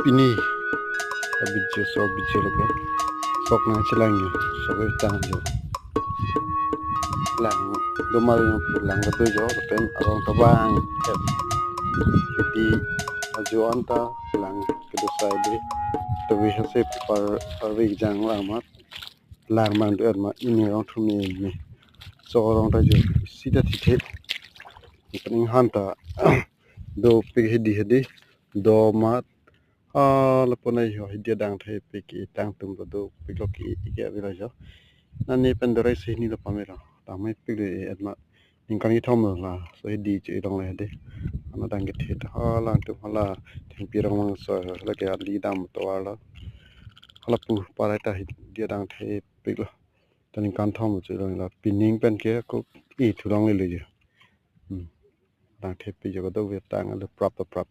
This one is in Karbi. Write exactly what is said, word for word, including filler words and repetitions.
Pini abit jo, sok abit jo lake. Sok nangchelang jo, sok etang jo. Lang do ma lang do jo, lapen arong tabang. Hedi ajo anta lang kedo sai de. Tawi hase par parvi jang lang mat. Lang mang do ma ini arong thumi ni. Sok arong ta jo sita thithe. Ipaning hanta dopik hedi hedi. Do mat. Ah, lapu nai ho hedi adang thepik ke tangtum lo dopik lo ke ke avelo jo. Nani pen dorai sini lo pamelo. Tame pik lo et ma ningkan kethom lo laso hedi cho ilong le hedi. Ana dang kethe ta hala tum hala thengpi rong mang so lake ali dam tovar lo. Hala pu parai ta hedi adang thepik lo. Ta ningkan thom cho ilong lo. Pining pen ke ko i thulong le le jo. Hmm. Dang thepik jo kadokave tang lo prap prap.